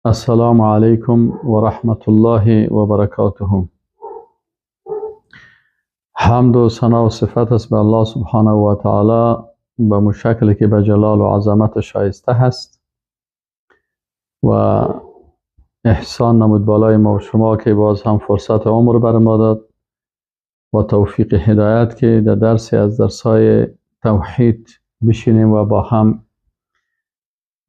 السلام علیکم و رحمت الله و برکاته. حمد و ثنا و صفت است به الله سبحانه و تعالی به مشکلی که به جلال و عظمت شایسته هست و احسان نمود بالای ما و شما که باز هم فرصت عمر بر ما داد و توفیق هدایت که در درسی از درسای توحید بشینیم و با هم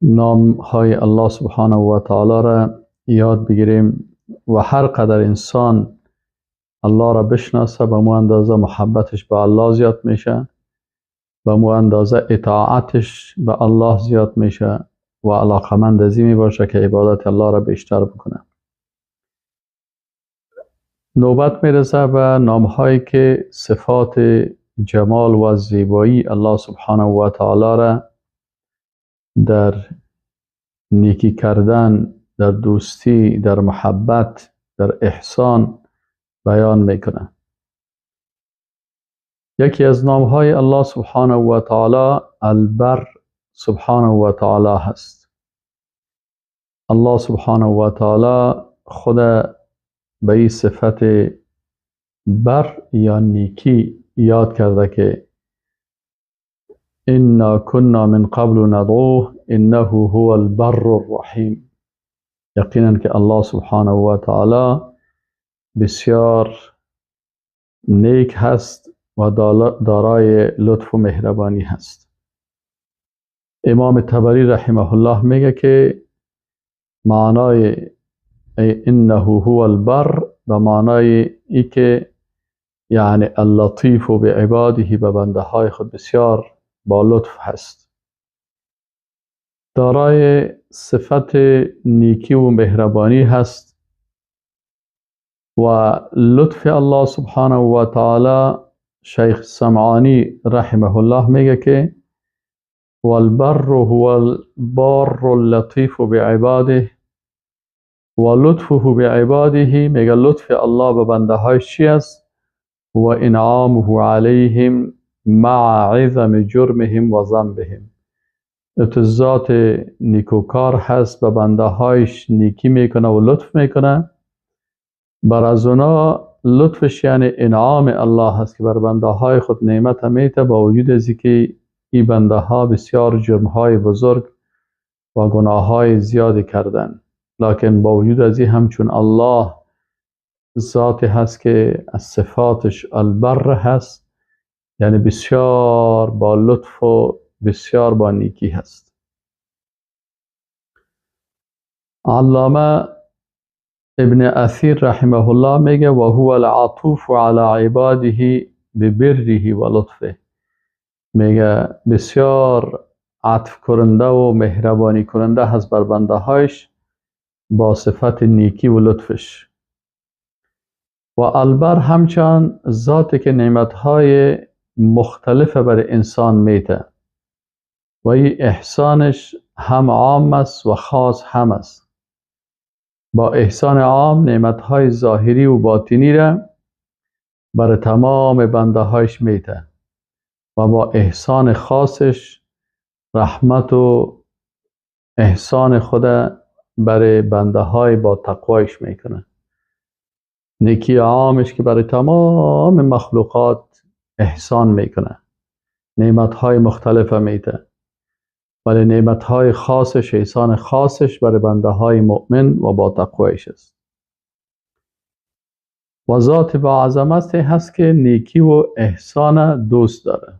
نام های الله سبحانه و تعالی را یاد بگیریم و هر قدر انسان الله را بشناسه به مو اندازه محبتش به الله زیاد میشه، به مو اندازه اطاعتش به الله زیاد میشه و علاقمند ازی می باشه که عبادت الله را بیشتر بکنه. نوبت میرسه به نام هایی که صفات جمال و زیبایی الله سبحانه و تعالی را در نیکی کردن، در دوستی، در محبت، در احسان بیان میکنه. یکی از نامهای الله سبحانه و تعالی البر سبحانه و تعالی هست. الله سبحانه و تعالی خود به این صفت بر یا نیکی یاد کرده که انا كنا من قبل ندعوه انه هو البر الرحیم. یقینا که الله سبحانه و تعالی بسیار نیک هست و دارای لطف و مهربانی هست. امام طبری رحمه الله میگه که معنای انه هو البر به معنای ای که یعنی اللطیف بعباده، به بنده های خود بسیار با لطف هست، دارای صفت نیکی و مهربانی هست و لطف الله سبحانه و تعالی. شیخ سمعانی رحمه الله میگه که والبر هو البار اللطیف بعباده و لطفه بعباده. میگه لطف الله به بنده های چی است؟ و انعامه علیهم مع عظم جرمهم و ذنبهم. ذات نیکوکار هست، به بنده هایش نیکی میکنه و لطف میکنه. بر از اونا لطفش یعنی انعام الله هست که بر بنده های خود نعمت میته، با وجود از که این بنده ها بسیار جرم های بزرگ و گناه های زیادی کردن، لکن با وجود از این همچون الله ذاتی هست که از صفاتش البر هست، یعنی بسیار با لطف و بسیار با نیکی هست. علامه ابن اثیر رحمه الله میگه و هو العطوف علی عباده ببره و لطفه. میگه بسیار عطف کننده و مهربانی کننده هست بر بنده هایش با صفت نیکی و لطفش. و البر همچنان ذاتی که نعمتهای مختلف بر انسان میته و این احسانش هم عام است و خاص هم است. با احسان عام نعمتهای ظاهری و باطنی را بر تمام بنده هایش میته و با احسان خاصش رحمت و احسان خود برای بنده های با تقوایش میکنه. نیکی عامش که برای تمام مخلوقات احسان میکنه، نعمتهای مختلف میته، ولی نعمتهای خاصش، احسان خاصش برای بنده های مؤمن و با تقوایش است. و ذات با عظمت هست که نیکی و احسان دوست داره.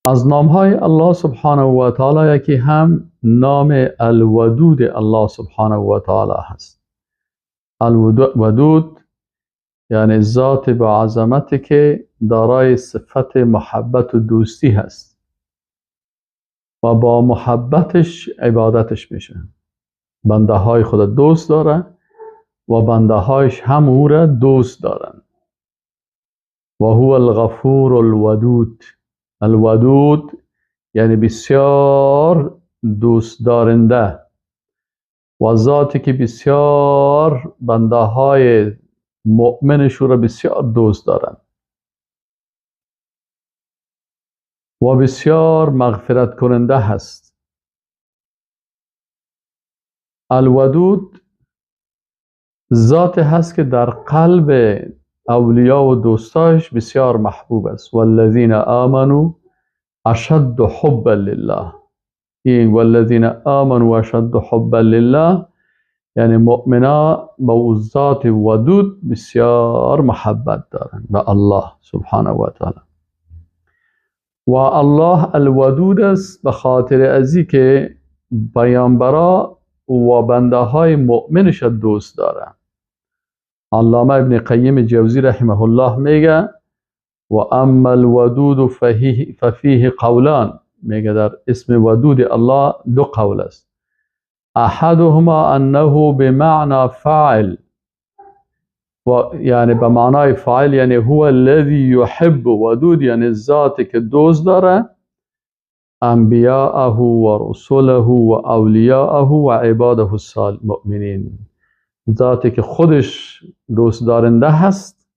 از نامهای الله سبحانه و تعالی یکی هم نام الودود الله سبحانه و تعالی هست. الودود یعنی ذات با عظمتی که دارای صفت محبت و دوستی هست و با محبتش عبادتش میشه. بنده های خود دوست داره و بنده هایش هم او را دوست دارن. و هو الغفور الودود. الودود یعنی بسیار دوست دارنده و ذاتی که بسیار بنده های مؤمنش را بسیار دوست دارن و بسیار مغفرت کننده هست. الودود ذات هست که در قلب اولیا و دوستاش بسیار محبوب است. والذین آمنوا اشد حبا لله. این والذین آمنوا اشد حبا لله یعنی مؤمنا با ذات ودود بسیار محبت دارند به الله سبحانه و تعالی. و الله الودود است به خاطر ازی که پیامبرا و بنده های مؤمنش دوست دارند. علامه ابن قیم جوزی رحمه الله میگه و اما الودود ففیه قولان. میگه در اسم ودود الله دو قول است. احدهما انه بمعنى فاعل، و یعنی به معنای فاعل، یعنی هو الذی يحب. ودود یعنی ذاتی که دوست داره انبیاءه و رسوله و اولیاءه و عباده المؤمنین، ذاتی که خودش دوست دارنده هست،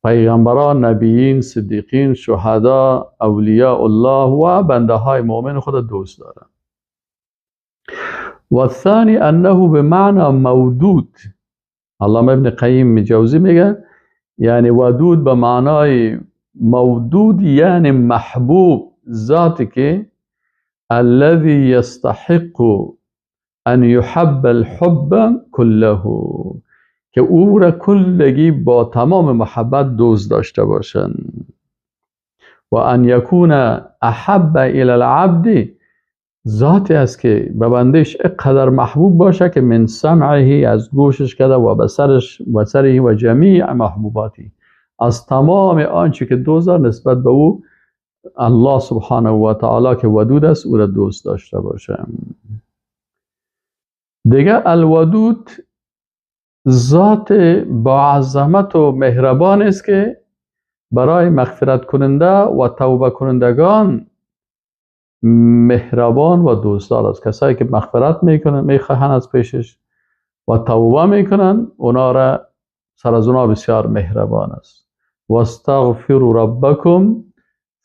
پیغمبران، نبیین، صدیقین، شهدا، اولیاء الله و بنده های مؤمن خود دوست داره. و الثانی انه بمعنى مودود. علامه ابن قیم جوزی میگه یعنی ودود به معنای مودود یعنی محبوب، ذاتی که الذي يستحق ان يحب الحب كله، که او را کلگی با تمام محبت دوست داشته باشن. و ان یکون احب الى العبد، ذاتی است که به بندش اقدر محبوب باشه که من سمعه، از گوشش کده، و بصرش و سره و جمیع محبوباتی، از تمام آنچه که دوست داره نسبت به او الله سبحانه و تعالی که ودود است او را دوست داشته باشه. دیگه الودود ذات با عظمت و مهربان است که برای مغفرت کننده و توبه کنندگان مهربان و دوستدار است. کسایی که مغفرت میکنن، میخواهن از پیشش و توبه میکنن، اونا را سر از اونا بسیار مهربان است. واستغفروا ربکم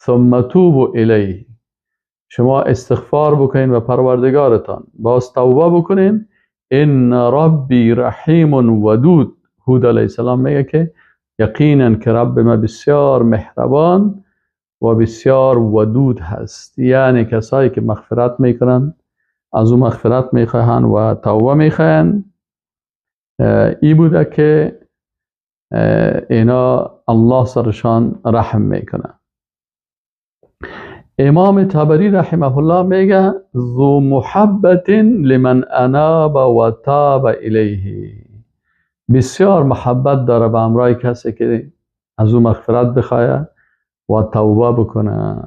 ثم توبوا الیه. شما استغفار بکنین و پروردگارتان باز توبه بکنین. ان ربی رحیم ودود. هود علیه السلام میگه که یقینا که رب ما بسیار مهربان و بسیار ودود هست. یعنی کسایی که مغفرت میکنن از او مغفرت میخواهن و توبه میخواهن، ای بوده که اینا الله سرشان رحم میکنه. امام طبری رحمه الله میگه ذو محبت لمن اناب و تاب الیه. بسیار محبت داره به امرای کسی که از او مغفرت بخواه و توبه بکنه.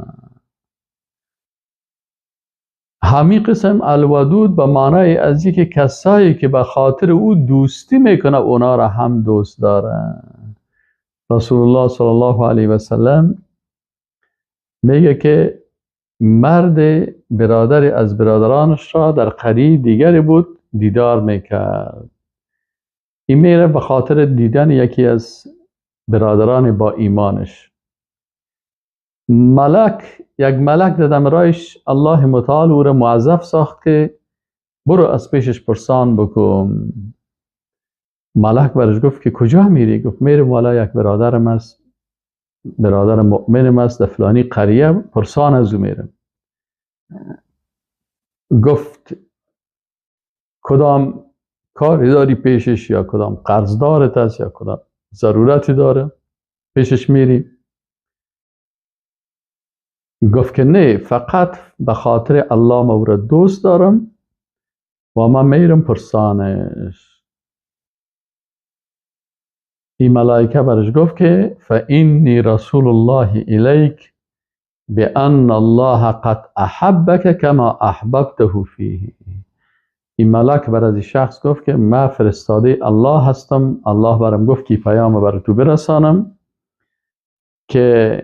همین قسم الودود به معنای از که کسایی که به خاطر او دوستی میکنه اونا را هم دوست داره. رسول الله صلی الله علیه و سلم میگه که مرد برادر از برادرانش را در قریه دیگری بود دیدار میکرد. این میره به خاطر دیدن یکی از برادران با ایمانش. ملک، یک ملک دادم رایش، الله متعال او را موظف ساخت که برو از پیشش پرسان بکن. ملک برش گفت که کجا میری؟ گفت میرم والا یک برادرم است، برادر مؤمنم است در فلانی قریه، پرسان از او میرم. گفت کدام کاری داری پیشش، یا کدام قرضدارت است، یا کدام ضرورتی داره پیشش میری؟ گفت که نه، فقط به خاطر الله مورد دوست دارم و من میرم پرسانش. این ملائکه برش گفت که فإنی رسول الله الیک بأن الله قد احبک کما احببته فیه. این ملک بر از شخص گفت که من فرستاده الله هستم، الله برم گفت که پیام بر تو برسانم که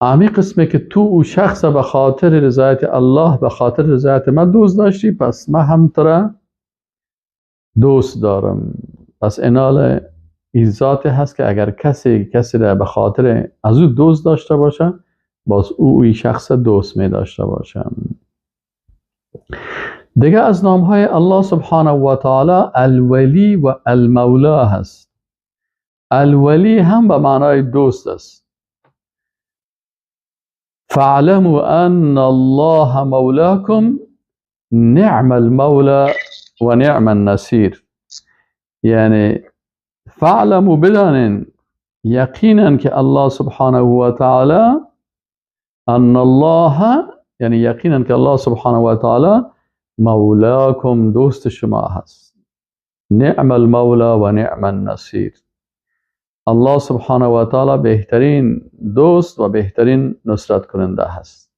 امی قسمه که تو او شخص به خاطر رضایت الله، به خاطر رضایت من دوست داشتی، پس من هم تو را دوست دارم. پس انال این ذات هست که اگر کسی را به خاطر از او دوست داشته باشه، باز او این شخص دوست می داشته باشه. دیگه از نام های الله سبحانه و تعالی الولی و المولا هست. الولی هم به معنای دوست است. فاعلموا ان الله مولاکم نعم المولا و نعم النصیر. یعنی فاعلموا بدانین یقینا که الله سبحانه و تعالی، ان الله یعنی یقینا که الله سبحانه و تعالی مولاکم دوست شما هست. نعم المولا و نعم النصیر. الله سبحانه و تعالی بهترین دوست و بهترین نصرت کننده هست.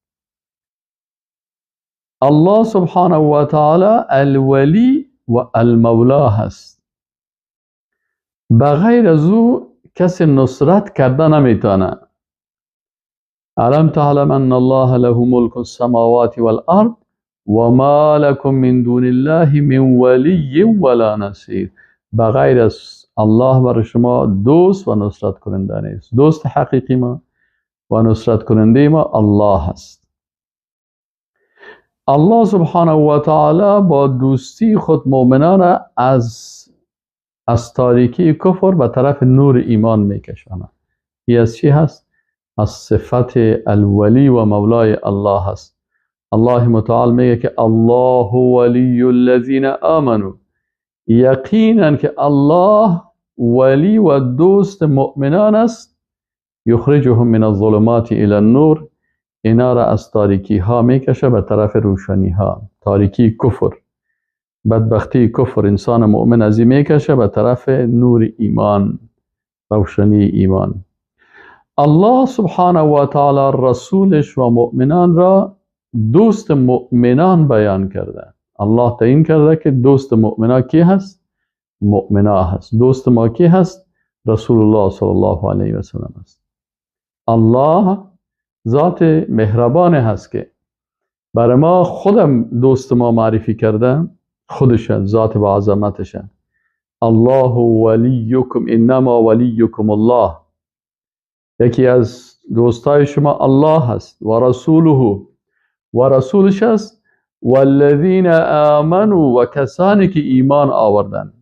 الله سبحانه و تعالی الولی و المولا هست. بغیر از او کسی نصرت کرده نمیتونه. الم تعلم ان الله له ملک السماوات والارض وما لكم من دون الله من ولی ولا نصیر. بغیر از الله بر شما دوست و نصرت کننده نیست. دوست حقیقی ما و نصرت کننده ما الله هست. الله سبحانه و تعالی با دوستی خود مؤمنان از تاریکی کفر به طرف نور ایمان میکشاند. این از چی هست؟ از صفت الولی و مولای الله هست. الله متعال میگه که الله ولی الذین آمنوا، یقینا که الله ولی و دوست مؤمنان است. یخرجهم من الظلمات الى النور، اینا را از تاریکی ها میکشه به طرف روشنی ها. تاریکی کفر، بدبختی کفر، انسان مؤمن از این میکشه به طرف نور ایمان، روشنی ایمان. الله سبحانه و تعالی رسولش و مؤمنان را دوست مؤمنان بیان کرده. الله تعیین کرده که دوست مؤمنا کی هست؟ مؤمنا هست. دوست ما کی هست؟ رسول الله صلی الله علیه و سلم است. الله ذات مهربان هست که برای ما خودم دوست ما معرفی کرده، خودش ذات با عظمتش. الله ولیکم انما ولیکم الله، یکی از دوستای شما الله هست و رسوله و رسولش است، والذین آمنوا و کسانی که ایمان آوردن.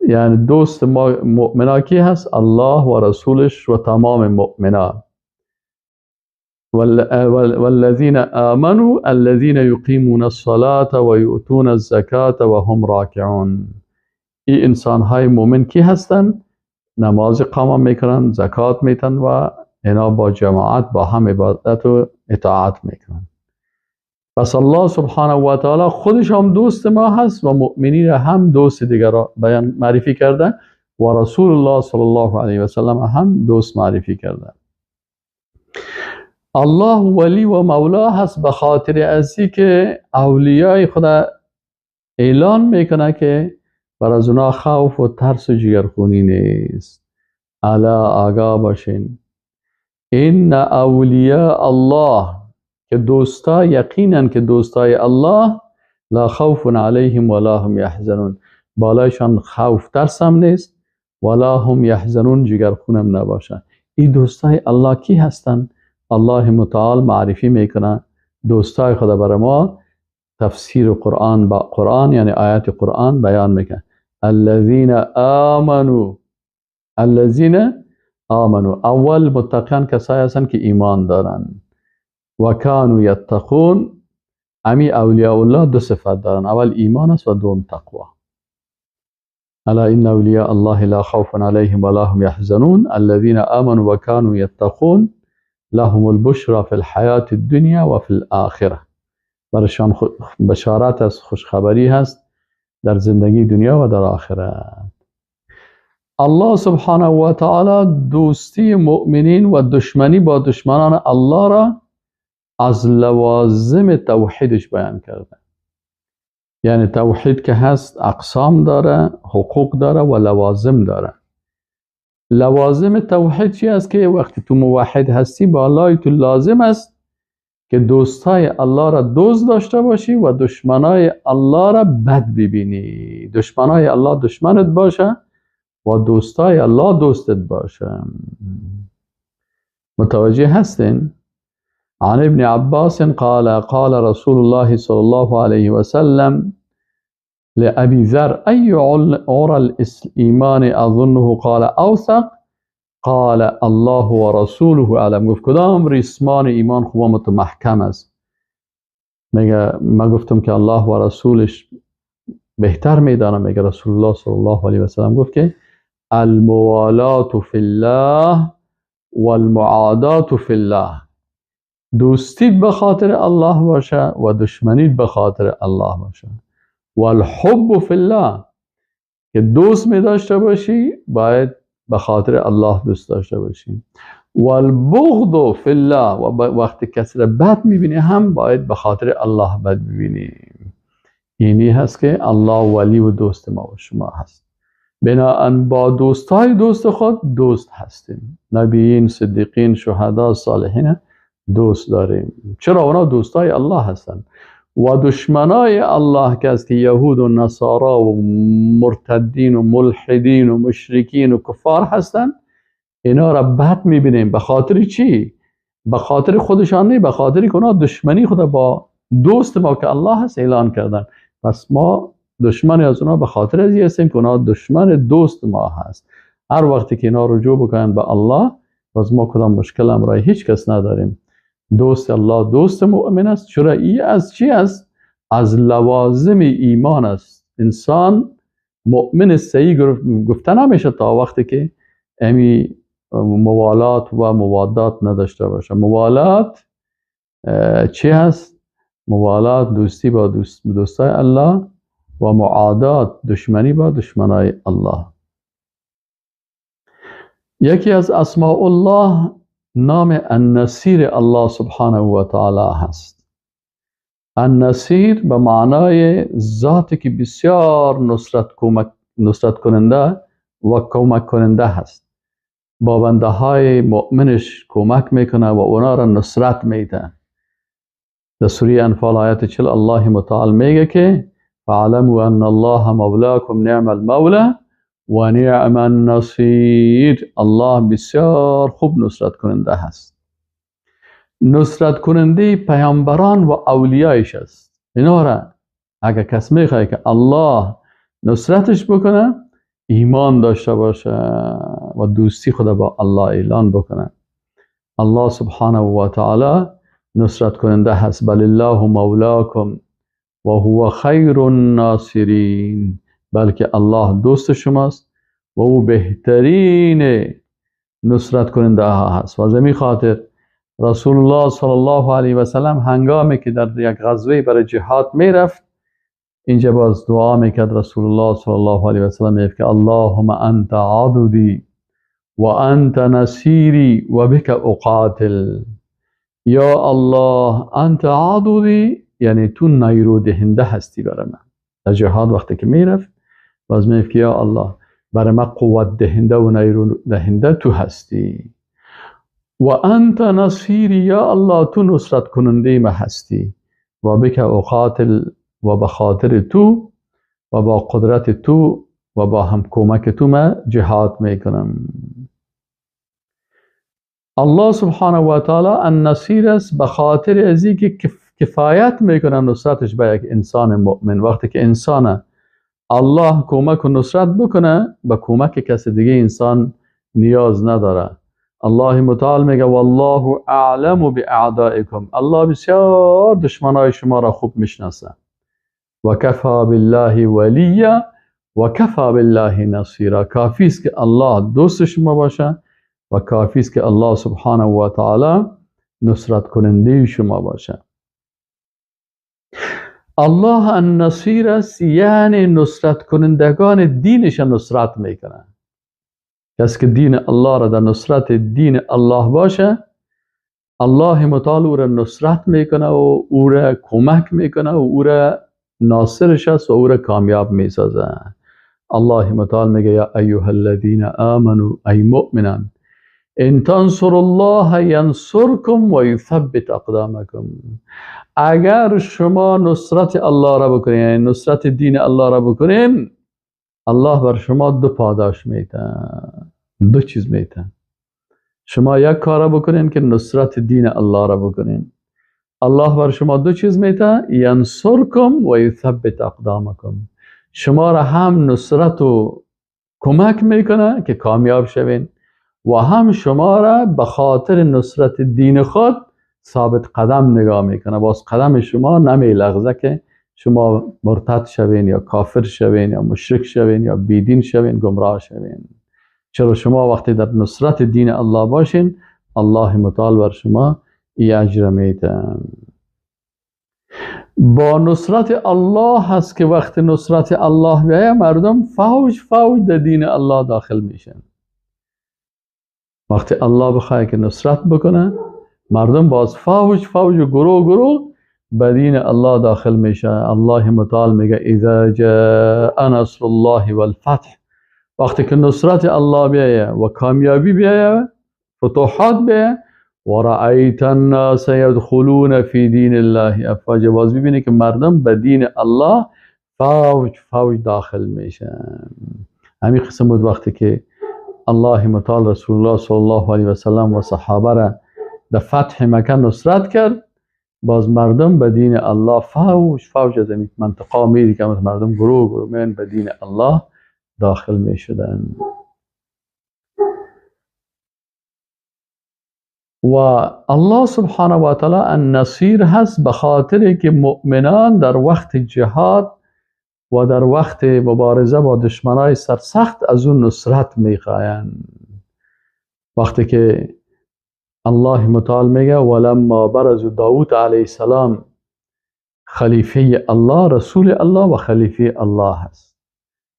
یعنی دوست ما مؤمنا کی هست؟ الله و رسولش و تمام مؤمنا. والذین آمنوا الذین یقیمون الصلاة و یؤتون الزکاة و هم راکعون. این انسان های مؤمن کی هستن؟ نماز قامه میکنن، زکات میتن و اینا با جماعت با هم عبادت و اطاعت میکنن. پس الله سبحانه و تعالی خودش هم دوست ما هست و مؤمنین هم دوست دیگر را بیان معرفی کرده و رسول الله صلی الله علیه و سلم هم دوست معرفی کرده. الله ولی و مولا هست به خاطر ازی که اولیای خدا اعلان میکنه که بر از اونا خوف و ترس و جگرخونی نیست. الا آگاه باشین، ان اولیاء الله، که دوستا یقینا که دوستای الله، لا خوف علیهم ولا هم یحزنون، بالایشان خوف ترس هم نیست، ولا هم یحزنون جگرخونم نباشن. این دوستای الله کی هستن؟ الله متعال معرفی میکنه دوستای خدا برای ما، تفسیر قرآن با قرآن یعنی آیات قرآن بیان میکنه. الذین آمنوا، الذین آمنوا، اول متقیان کسایی هستن که ایمان دارن، و کانوا یتقون. امی اولیاء الله دو صفت دارن، اول ایمان است و دوم تقوا. الا ان اولیاء الله لا خوف علیهم ولا هم یحزنون الذین آمنوا و کانوا یتقون لهم البشرى فی الحیات الدنیا و فی الاخره. برشان بشارت از خوشخبری هست در زندگی دنیا و در آخرت. الله سبحانه و تعالی دوستی مؤمنین و دشمنی با دشمنان الله را از لوازم توحیدش بیان کرده. یعنی توحید که هست اقسام داره، حقوق داره و لوازم داره. لوازم توحید چی است؟ که وقتی تو موحد هستی بالای تو لازم است که دوستای الله را دوست داشته باشی و دشمنای الله را بد ببینی. دشمنای الله دشمنت باشه و دوستای الله دوستت باشه. متوجه هستین؟ عن ابن عباس قال قال رسول الله صلى الله عليه وسلم لأبي ذر أي عرى الإيمان أظنه قال أوثق قال الله ورسوله أعلم. گفت کدام ریسمان ایمان خوب محکم است؟ میگه ما گفتم که الله و رسولش بهتر میدانم. میگه رسول الله صلی الله علیه و سلم گفت که الموالات فی الله والمعادات فی الله، دوستیت به خاطر الله باشه و دشمنیت به خاطر الله باشه. والحب فی الله، که دوست می داشته باشی باید به خاطر الله دوست داشته باشی. والبغض فی الله، و وقتی کسی را بد میبینی هم باید به خاطر الله بد ببینی. اینی هست که الله ولی و دوست ما و شما هست. بناهن با دوستای دوست خود دوست هستیم. نبیین، صدیقین، شهدا، صالحین دوست داریم. چرا؟ اونا دوستای الله هستند. و دشمنای الله که است که یهود و نصارا و مرتدین و ملحدین و مشرکین و کفار هستند، اینا را بد میبینیم. به خاطر چی؟ به خاطر خودشان نه، به خاطر که اونا دشمنی خود با دوست ما که الله هست اعلان کردن. پس ما دشمن از اونا به خاطر از هستیم که اونا دشمن دوست ما هست. هر وقتی که اینا رجوع بکنن به الله، باز ما کدام مشکل هم رای هیچ کس نداریم. دوست الله دوست مؤمن است. چرا؟ ای از چی است؟ از لوازم ایمان است. انسان مؤمن صحیح گفته نمیشه تا وقتی که امی موالات و موادات نداشته باشه. موالات چی هست؟ موالات دوستی با دوستای الله و معادات دشمنی با دشمنای الله. یکی از اسماء الله نام النصیر الله سبحانه و تعالی هست. النصیر به معنای ذاتی که بسیار نصرت کننده و کمک کننده هست. با بنده های مؤمنش کمک میکنه و اونا را نصرت میده. در سوره انفال آیت 40 الله متعال میگه که فاعلموا ان الله مولاکم نعم المولا و نعم النصیر. الله بسیار خوب نصرت کننده هست. نصرت کننده پیامبران و اولیایش است. اینا را اگر کس میخواد که الله نصرتش بکنه، ایمان داشته باشه و دوستی خود با الله اعلان بکنه. الله سبحانه و تعالی نصرت کننده هست. بل الله مولاکم و هو خیر الناصرین، بلکه الله دوست شماست و او بهترین نصرت کننده ها هست. و از این خاطر رسول الله صلی الله علیه و سلم هنگامی که در یک غزوه برای جهاد میرفت، اینجا باز دعا میکرد رسول الله صلی الله علیه و سلم، میگفت که اللهم انت عضدی و انت نصیری و بک اقاتل. یا الله انت عضدی، یعنی تو نیرو دهنده هستی برای من. در جهاد وقتی که میرفت باز میگفت که یا الله برای من قوت دهنده و نیرو دهنده تو هستی. و انت نصیری، یا الله تو نصرت کننده ما هستی. و بک اقاتل، و به خاطر تو و با قدرت تو و با هم کمک تو من جهاد میکنم. الله سبحانه و تعالی النصیر است به خاطر از اینکه کفایت میکنه نصرتش به یک انسان مؤمن. وقتی که انسان الله کمک و نصرت بکنه، به کمک کس دیگه انسان نیاز نداره. الله متعال میگه والله اعلم باعدائکم، الله بسیار دشمنای شما را خوب میشناسه. و کفا بالله ولیا و کفا بالله نصیرا. کافی است که الله دوست شما باشه و کافی است که الله سبحانه و تعالی نصرت کننده شما باشه. الله النصیر است، یعنی نصرت کنندگان دینش نصرت میکنه. کسی که دین الله را در نصرت دین الله باشه، الله متعال او را نصرت میکنه و او را کمک میکنه و او را ناصرش است و او را کامیاب میسازه. الله متعال میگه یا ایها الذین آمنوا، ای مؤمنان، ان تنصروا الله ینصرکم و یثبت اقدامکم. اگر شما نصرت الله را بکنین، یعنی نصرت دین الله را بکنین، الله بر شما دو پاداش میده، دو چیز میده. شما یک کار را بکنین که نصرت دین الله را بکنین، الله بر شما دو چیز میته، ینصرکم و یثبت اقدامکم. شما را هم نصرت و کمک میکنه که کامیاب شوین و هم شما را به خاطر نصرت دین خود ثابت قدم نگاه میکنه. باز قدم شما نمیلغزه که شما مرتد شوین یا کافر شوین یا مشرک شوین یا بیدین شوین، گمراه شوین. چرا شما وقتی در نصرت دین الله باشین، الله متعال بر شما ای اجر میده. با نصرت الله هست که وقتی نصرت الله بیایه مردم فوج فوج در دین الله داخل میشن. وقتی الله بخواه که نصرت بکنه، مردم باز فوج فوج و گروه گروه به دین الله داخل میشه. الله متعال میگه اذا جاء نصر الله والفتح. وقتی که نصرت الله بیایه و کامیابی بیایه، فتوحات بیایه، و رأیت الناس یدخلون فی دین الله افواجا، باز ببینی که مردم به دین الله فوج فوج داخل میشن. همین قسم بود وقتی که الله متعال رسول الله صلی الله علیه و سلم و صحابه را در فتح مکه نصرت کرد، باز مردم به دین الله فوج فوج از این منطقه میری که مردم گروه گروه میان به دین الله داخل میشدن. و الله سبحانه و تعالی النصیر هست به خاطر که مؤمنان در وقت جهاد و در وقت مبارزه با دشمنای سرسخت از اون نصرت میخواین. وقتی که الله متعال میگه ولما برز داود علیه السلام خلیفه الله، رسول الله و خلیفه الله هست.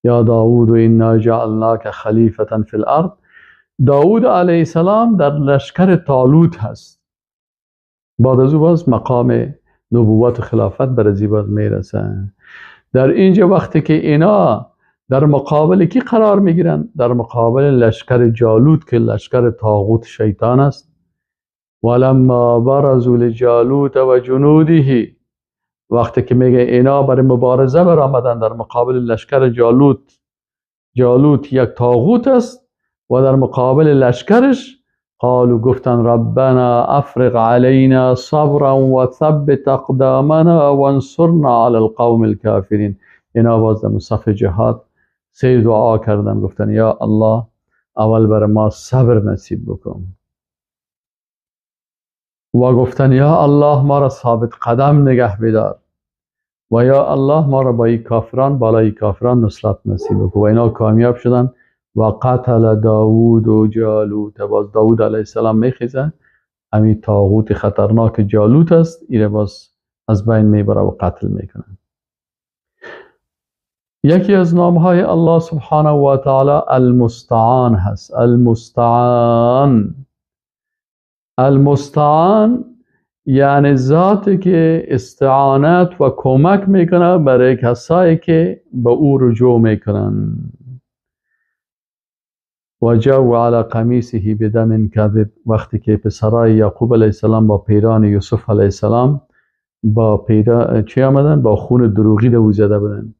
یا داود انا جعلناک خلیفة فی الارض. داود علیه السلام در لشکر طالوت هست. بعد از او باز مقام نبوت و خلافت بر ازی باز میرسه. در اینجا وقتی که اینا در مقابل کی قرار میگیرن؟ در مقابل لشکر جالوت که لشکر طاغوت شیطان است. ولما برزوا لجالوت و جنوده، وقتی که میگه اینا برای مبارزه برآمدن در مقابل لشکر جالوت، جالوت یک طاغوت است و در مقابل لشکرش، قالوا گفتن ربنا افرغ علینا صبرا و ثبت اقدامنا وانصرنا علی القوم الكافرین. اینا باز در صف جهاد سه دعا کردن، گفتن یا الله اول بر ما صبر نصیب بکن، و گفتن یا الله ما را ثابت قدم نگه بدار، و یا الله ما را با این کافران بالای کافران نصرت نصیب بکن. و اینا کامیاب شدن. و قتل داود و جالوت. باز داود علیه السلام میخیزه، همین طاغوت خطرناک جالوت است، ایره باز از بین میبره و قتل میکنه. یکی از نامهای الله سبحانه و تعالی المستعان هست. المستعان، المستعان یعنی ذاتی که استعانت و کمک میکنه برای کسایی که به او رجوع میکنن. و جو علی قمیصه بدم کذب، وقتی که پسرای یعقوب علیه السلام با پیران یوسف علیه السلام با پیران چی آمدن؟ با خون دروغی دو زده بودن.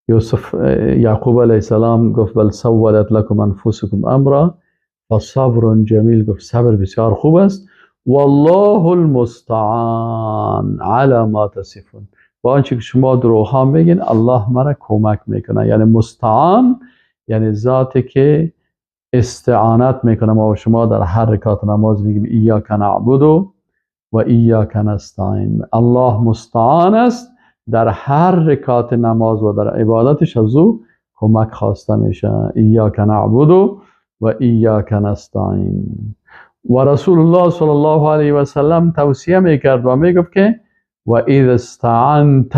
یوسف یعقوب علیه السلام گفت بل سولت لکم انفسکم امرا فصبر جمیل، گفت صبر بسیار خوب است. والله المستعان علی ما تصفون، با آنچه که شما دروغ ها میگین الله مرا کمک میکنه. یعنی مستعان یعنی ذاتی که استعانت میکنه. ما و شما در هر رکعت نماز میگیم ایاک نعبد و ایاک نستعین. الله مستعان است، در هر رکعت نماز و در عبادتش از او کمک خواسته میشه. ایاک نعبد و ایاک نستعین. و رسول الله صلی الله علیه و سلم توصیه میکرد و میگفت که و اذا استعنت،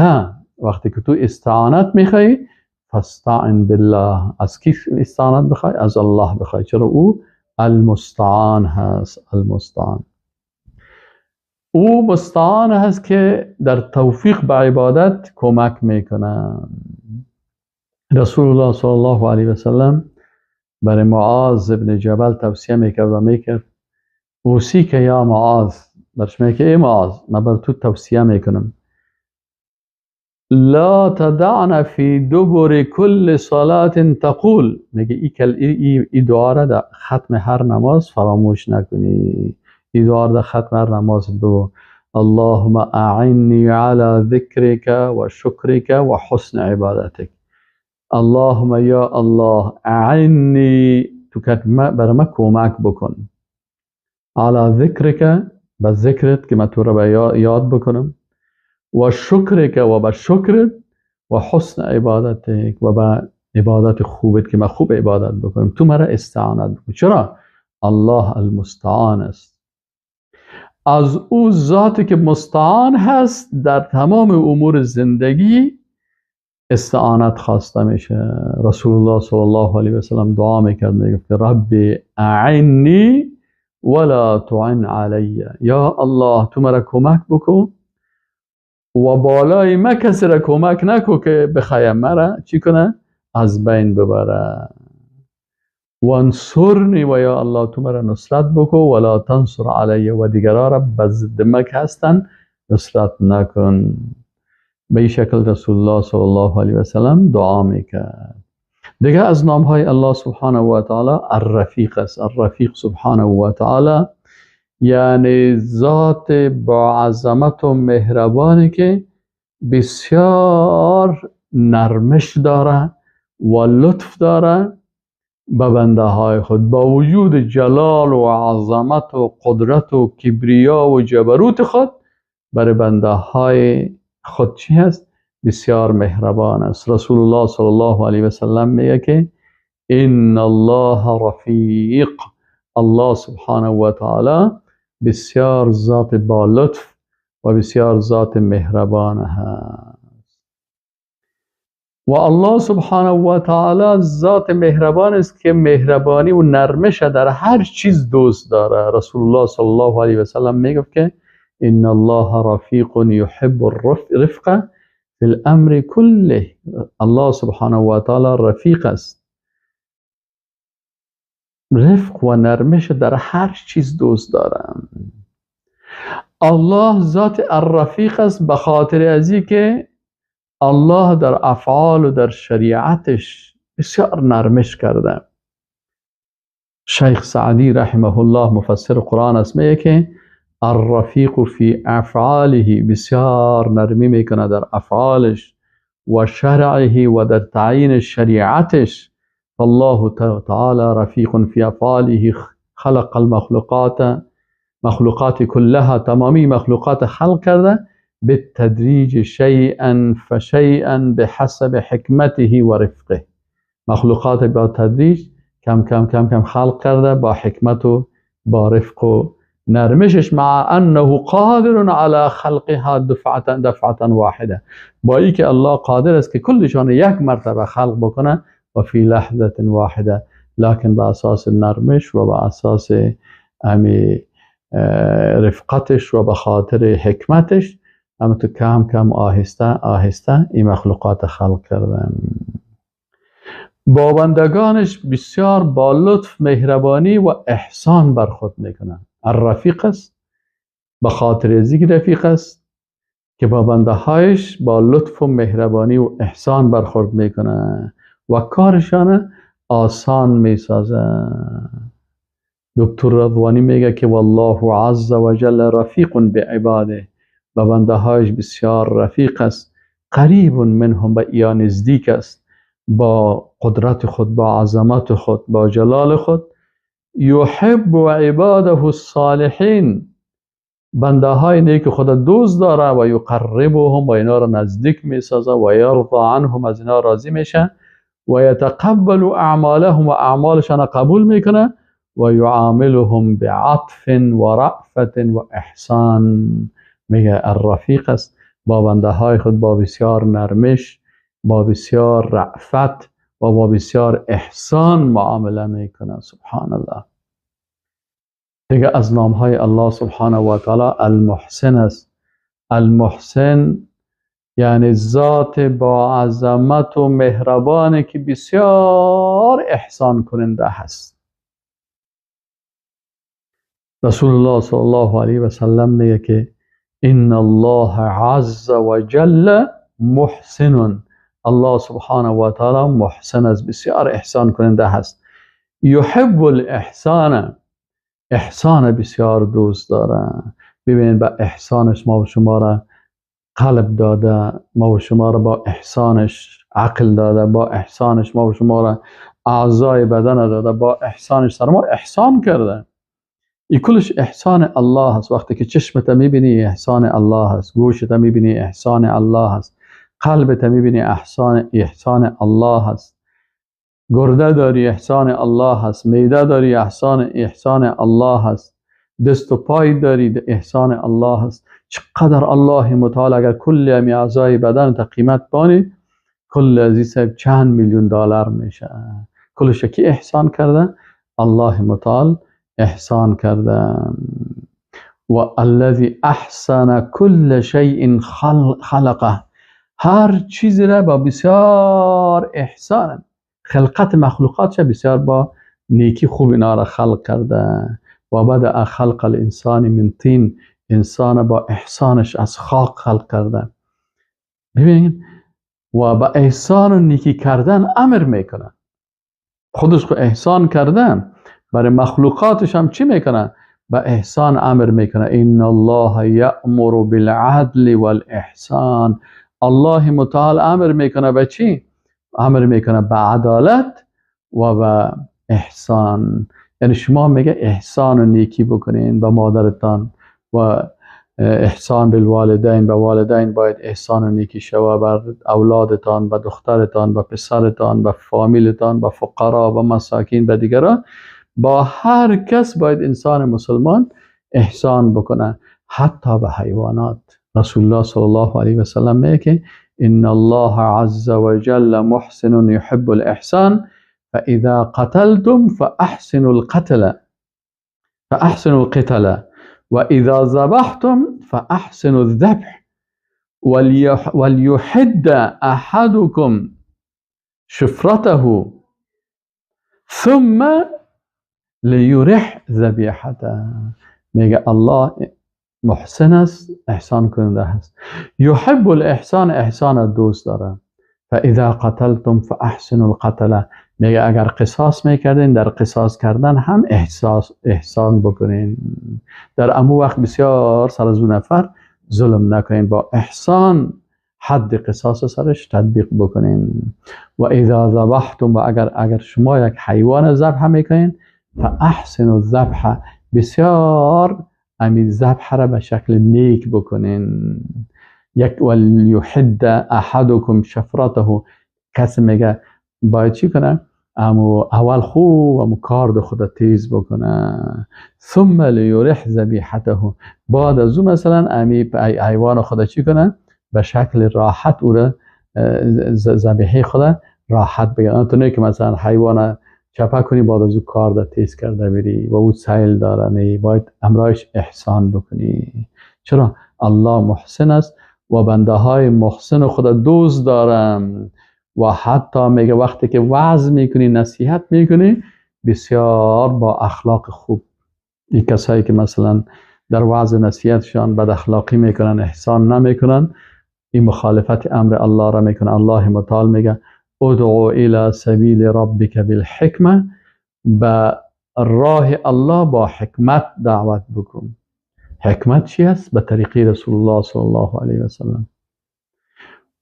وقتی که تو استعانت میخوای فاستعن بالله، از کی استعانت بخوای؟ از الله بخوای، چرا او المستعان هست. المستعان او مستعان هست که در توفیق به عبادت کمک میکنه. رسول الله صلی الله علیه و سلم برای معاذ ابن جبل توصیه میکرد و میکرد اوصیک یا معاذ، برش میگه ای معاذ من بر تو توصیه میکنم، لا تدعن فی دبر کل صلاة تقول، میگه ای دعا را در ختم هر نماز فراموش نکنی، ای دعا را در ختم هر نماز بگو اللهم اعنی علی ذکرک و شکرک و حسن عبادتک. اللهم یا الله اعنی، تو که برای من کمک بکن، علی ذکرک، به ذکرت که من تو را یاد بکنم، و شکرک و به شکرت، و حسن عبادتک و به عبادت خوبت که من خوب عبادت بکنم. تو مرا استعانت بکن. چرا؟ الله المستعان است. از او ذاتی که مستعان هست در تمام امور زندگی استعانت خواسته میشه. رسول الله صلی الله علیه و سلم دعا میکرد، میگفت رب اعنی ولا تعن علی، یا الله تو مرا کمک بکن و بالای ما کسی را کمک نکو که بخوایم مرا چی کنه؟ از بین ببره. وانصرنی، و یا الله تو مرا نصرت بکو، ولا تنصر علی، و دیگران را به ضد ما که هستن نصرت نکن. به این شکل رسول الله صلی الله علیه و سلم دعا میکرد. دیگه از نام های الله سبحانه و تعالی الرفیق است. الرفیق سبحانه و تعالی یعنی ذات با عظمت و مهربانی که بسیار نرمش داره و لطف داره به بنده های خود، با وجود جلال و عظمت و قدرت و کبریا و جبروت خود برای بنده های خود چی هست؟ بسیار مهربان است. رسول الله صلی الله علیه و سلم میگه که ان الله رفیق، الله سبحانه و تعالی بسیار ذات با لطف و بسیار ذات مهربان هست. و الله سبحانه و تعالی ذات مهربان است که مهربانی و نرمش در هر چیز دوست داره. رسول الله صلی الله علیه و سلم میگفت که ان الله رفیق یحب الرفق فی الامر کله. الله سبحانه و تعالی رفیق است، رفق و نرمش در هر چیز دوست دارم. الله ذات الرفیق است به خاطر ازی که الله در افعال و در شریعتش بسیار نرمش کرده. شیخ سعدی رحمه الله مفسر قرآن است، میگه که الرفیق فی افعاله، بسیار نرمی میکنه در افعالش و شرعه و در تعیین شریعتش. فالله تعالی رفیق فی افعاله، خلق المخلوقات، مخلوقات كلها، تمامی مخلوقات خلق کرده بالتدریج شیئا فشیئا بحسب حکمته و رفقه. مخلوقات با تدریج کم کم کم کم خلق کرده با حکمت و با رفق و نرمشش، مع انه قادر على خلقها دفعه واحده، با ای که الله قادر است که کلشان یک مرتبه خلق بکنه و فی لحظه واحده، لکن به اساس نرمش و به اساس امی رفقتش و به خاطر حکمتش اما تو کم کم آهسته آهسته این مخلوقات خلق کردن. با بندگانش بسیار با لطف، مهربانی و احسان برخورد میکنن. الرفیق است به خاطر ازی رفیق است که با بنده هایش با لطف و مهربانی و احسان برخورد میکنه و کارشان آسان میسازه. دکتر رضوانی میگه که والله عز وجل رفیق بعباده، با بنده هایش بسیار رفیق است، قریب منهم، به یا نزدیک است، با قدرت خود، با عظمت خود، با جلال خود. یحب عباده الصالحین، بنده های نیک خود دوست داره، و یقربهم، و اینا را نزدیک میسازه، و یرضى عنهم، از اینا راضی میشه، و یتقبل اعمالهم، و اعمالشان قبول میکنه، و یعاملهم بعطف و رأفت و احسان. میگه الرفیق است، با بنده های خود با بسیار نرمش، با بسیار رأفت و با بسیار احسان معامله میکنه. سبحان الله. دیگه از نام های الله سبحانه و تعالی المحسن است. المحسن یعنی ذات با عظمت و مهربانی که بسیار احسان کننده هست. رسول الله صلی الله علیه و سلم میگه که ان الله عز وجل محسن، الله سبحانه و تعالی محسن است، بسیار احسان کننده هست. یحب الاحسان، احسان بسیار دوست داره. ببینید با احسانش ما و شما را قلب داده، ما و شما را با احسانش عقل داده، با احسانش ما و شما را اعضای بدن داده، با احسانش سر ما احسان کرده. این کلش احسان الله هست. وقتی که چشمت میبینی احسان الله هست، گوشت میبینی احسان الله هست، قلبت میبینی احسان الله هست، گرده داری احسان الله هست، میده داری احسان الله هست، دست و پای داری احسان الله هست. چقدر الله متعال اگر کل امی اعضای بدن تا قیمت بانی، کل از صاحب چند میلیون دلار میشه. کلش کی احسان کرده؟ الله متعال احسان کرده. و الذی احسن کل شیء خلقه، هر چیزی را با بسیار احسان، خلقت مخلوقات بسیار با نیکی خوب اینا را خلق کرده. و بدأ خلق الانسان من طین، انسان با احسانش از خاک خلق کرده. ببین و با احسان و نیکی کردن امر میکنه. خودش کو احسان کرده، برای مخلوقاتش هم چی میکنه؟ با احسان امر میکنه. ان الله یأمر بالعدل والاحسان، الله متعال امر میکنه به چی؟ امر میکنه به عدالت و به احسان. یعنی شما میگه احسان و نیکی بکنین به مادرتان و احسان بالوالدین، به والدین باید احسان و نیکی شوه، بر اولادتان، به دخترتان، به پسرتان، به فامیلتان، به فقرا، به مساکین، به دیگران. با هر کس باید انسان مسلمان احسان بکنه، حتی به حیوانات. رسول الله صلی الله علیه و سلم میگه ان الله عز وجل محسن يحب الاحسان فاذا قتلتم فاحسنوا القتل فاحسنوا القتل واذا ذبحتم فاحسنوا الذبح وليحد احدكم شفرته ثم لیرح ذبیحته. میگه الله محسن است، احسان کننده است. یحب الاحسان، احسان دوست داره. فاذا قتلتم فاحسنوا القتل، میگه اگر قصاص میکردین در قصاص کردن هم احسان بکنین. در امو وقت بسیار سر از اون نفر ظلم نکنین، با احسان حد قصاص سرش تطبیق بکنین. و اذا ذبحتم، و اگر شما یک حیوان ذبح میکنین فاحسنوا الذبح، بسیار امی ذبح را به شکل نیک بکنین. یک ولیحد احدکم شفرته، کسی میگه باید چی کنه؟ امو اول خوب امو کارد خود تیز بکنه. ثم لیرح ذبیحته، بعد از او مثلا امی حیوان خود چی کنه؟ به شکل راحت او را ذبیحه خود راحت بگیره. تو نه که مثلا حیوان چپه کنی بعد از او کارد تیز کرده بری و او سیل داره، نه، باید امرایش احسان بکنی. چرا؟ الله محسن است و بنده های محسن خود دوست دارم. و حتی میگه وقتی که وعظ میکنی، نصیحت میکنی، بسیار با اخلاق خوب. این کسایی که مثلا در وعظ نصیحتشان بد اخلاقی میکنن، احسان نمیکنن، این مخالفت امر الله را میکنن. الله متعال میگه ادعو الى سبیل ربک بالحکمه، به راه الله با حکمت دعوت بکن. حکمت چی است؟ به طریقی رسول الله صلی الله علیه و سلم.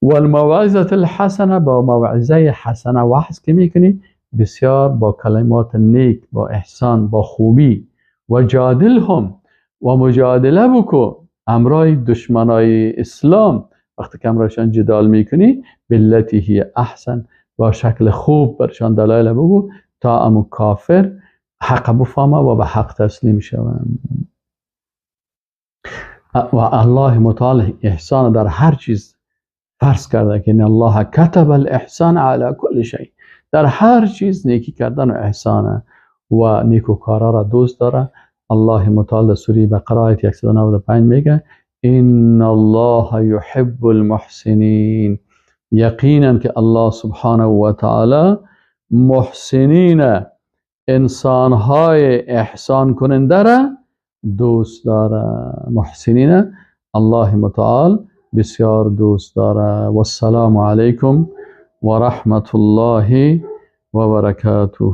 والموعظه الحسنه، با موعظه حسنه وعظ که میکنی بسیار با کلمات نیک، با احسان، با خوبی. و جادلهم، و مجادله بکو امرای دشمنای اسلام. وقتی که امرایشان جدال میکنی بالتي هي احسن، با شکل خوب برشان دلایل بگو تا امو کافر حق بفهمه و به حق تسلیم شوند. و الله متعال احسان در هر چیز فرض کرده که ان الله کتب الاحسان علی کل شیء، در هر چیز نیکی کردن و احسانه و نیکوکارا را دوست داره. الله متعال در سوره بقره آیت 195 میگه ان الله یحب المحسنین، یقینا که الله سبحانه و تعالی محسنین، انسانهای احسان کننده را دوست داره. محسنین الله متعال بسیار دوست داره. و السلام علیکم و رحمت الله و برکاته.